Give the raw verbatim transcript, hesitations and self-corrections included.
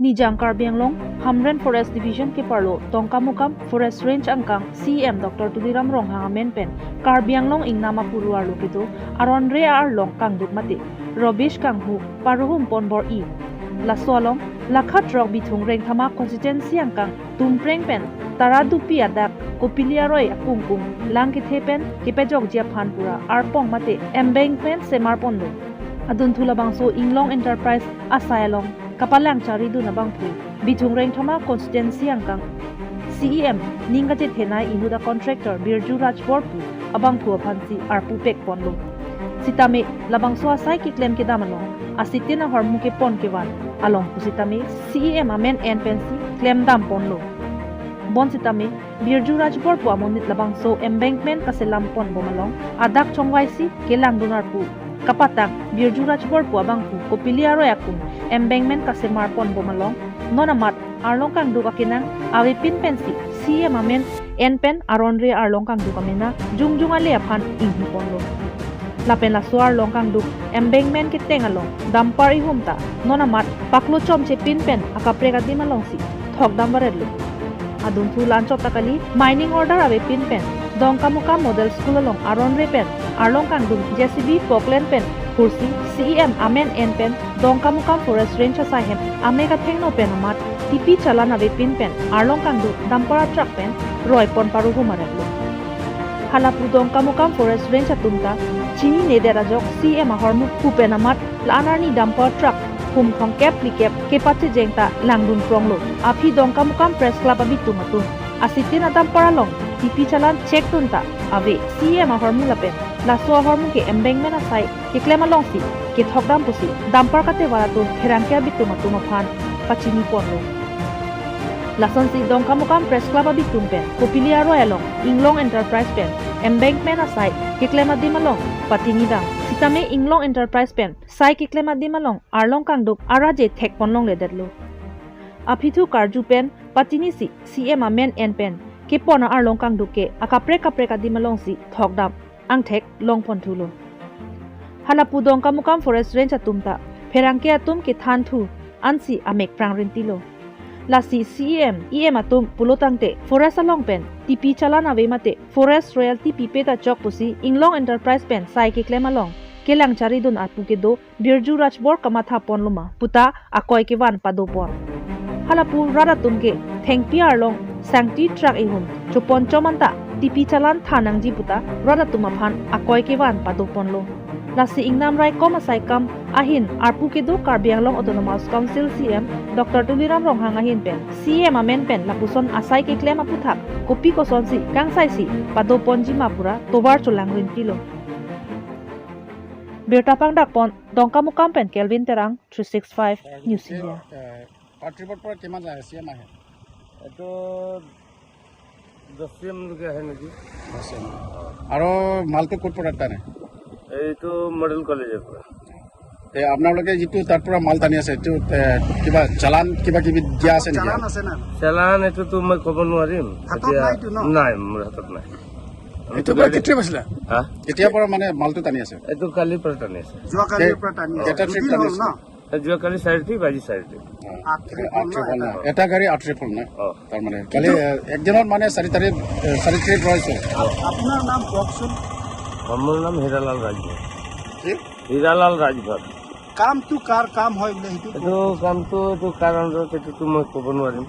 Ijang Karbi Anglong Hamren Forest Division keparlo Dongkamukam Forest Range angkang C E M Doctor Tuliram Ronghang amen pen Karbi Anglong ingnam apuru arlo kedo aronre arlong kangduk mate rubbish kanghu paruhum pon bor-i. Laso along lakha throk Bithung Rengthama constituency angkang Tumpreng pen Taradupi adak Kopili aroi akungkung lang kethe pen kepejokji aphan pura arpong mate embankment semar ponlo. Adunthu labangso Inglong Enterprise asai along kapalang charidun abangphu Bithung Rengthama constituency angkang C E M ning kachethenei inut a contractor Birju Rajbor pu abangphu aphansi arpu pek ponlo. Sitame labangso asai keklem kedam along asitin ahormu kepon kevan along pusitame C E M amen en pensi klemdam ponlo. Bonsitame Birju Rajbor pu amonit labangso embankment kaselam pon bom along adak chongvaisi kelangdun arpu kapatang Birju Rajbor pu abangphu Kopili aroi akung embankment kasemar pon bom along non amat arlong kangduk akenang avepin pensi C E M amen en pen aronre arlong kangduk amena jongjong ale aphan inghu ponlo. Lapen laso arlong kangduk embankment keteng along dumper ihum ta non amat paklo chomchepin pen akaprek adim alongsi thokdam varetlo. Adunthu la-anchot ta kali, mining order avepin pen Dongkamukam Model School along aronre pen arlong kangduk J C B poklen pen hursi C E M amen en pen Dongkamukam Forest Range asai hem amek athengno pen amat tipi chalan avepin pen arlong kangduk dumper atruck pen roi pon paruhum aretlo. Halapu Dongkamukam Forest Range atum ta chininedet ajok C E M ahormu pu pen amat la-an arni dumper truck hum thomkep phlikep kepachejeng ta langdun kronglo. Aphi Dongkamukam Press Club abitum atum asitin adumper along tipi chalan check dun ta ave C E M ahormu lapen laso ahormu ke embankment asai keklem alongsi kethokdam pusi dumper katevar atum pherangke abitum atum aphan pachini ponlo. Lasonsi Dongkamukam Press Club abitum pen Kopili aroi along Inglong Enterprise pen embankment asai keklem adim along patinidam. Sitame Inglong Enterprise pen sai keklem adim along arlong kangduk araje thek pon longledetlo. Aphi thu karju pen patinisi C E M amen en pen kepon arlong kangduk ke akaprek kaprek adim alongsi thokdam angthek long pon thulo. Halapu Dongkamukam Forest Range atum ta pherangke atum kethan thu ansi amek prang rintilo. Lasi C E M, E M atum pulo tangte forest along pen tipi chalan ave mate forest royalty pipe ta chok pusi Inglong Enterprise pen sai keklem along kelang charidun arpu kedo Birju Rajbor kamatha ponloma puta akoi kevan pado pon. Halapu rat atum ke thengpi arlong sangti truck ihum chopon chom anta tipi chalan than nangji puta rat atum aphan akoi kevan pado ponlo. Lasi ingnam raikom asai kam ahin arpu kedo Karbi Anglong Autonomous Council C E M Doctor Tuliram Ronghang ahin pen C E M amen pen lapuson asai keklem aputhak kopi kosonsi kangsaisi pado ponji ma pura tovar cholang rintilo. Birta pangdak pon Dongkamukam pen Kelvin Terang, three six five News India. এ, পাৰ্টিৰ পৰা কিমান যায় C M আহে? এইটো দহ C M লৈকে আহে নেকি? দহ চি এম। আৰু মালটো ক'ৰ পৰা টানে? এইটো মডেল কলেজৰ পৰা। তে আপোনালোকে যিটো তাৰ পৰা মাল টানি আছে, এইটো, এ, কিবা চালান কিবা কিবি দিয়া আছে নেকি? চালান আছে না? চালান এইটোতো মই ক'ব নোৱাৰিম। হাতত এতিয়া নাইতো ন? নাই, মোৰ হাতত নাই। এইটো পৰা কেতিয়া পাইছিলা? হা? কেতিয়াৰ পৰা মানে মালটো টানি আছে? এইটো কালিৰ পৰা টানি আছে। যোৱাকালিৰ পৰা টানি আছে। এটা ট্ৰিপ দুদিন টানি হ'ল আছে। ন? যোৱাকালি চাৰি ট্ৰিপ, আজি চাৰি ট্ৰিপ। আঠ ট্ৰিপ আঠ হ'ল ন ট্ৰিপ হ'ল ন? এটা? এটা গাড়ী আঠ ট্ৰিপ হ'ল ন? অ। তাৰমানে কালি, এ, একদিনত মানে চাৰি তাৰিখ, এ, চাৰি ট্ৰিপ ৰৈছে। আপ-, আপোনাৰ নাম কওকচোন। অ, মোৰ নাম হীৰালাল ৰাজভৰ। কি? হীৰালাল ৰাজভৰ। কামটো কাৰ কাম হয় বোলে সেইটো এইটো কওক। কামটো এইটো কাৰণ এইটোতো মই ক'ব নোৱাৰিম।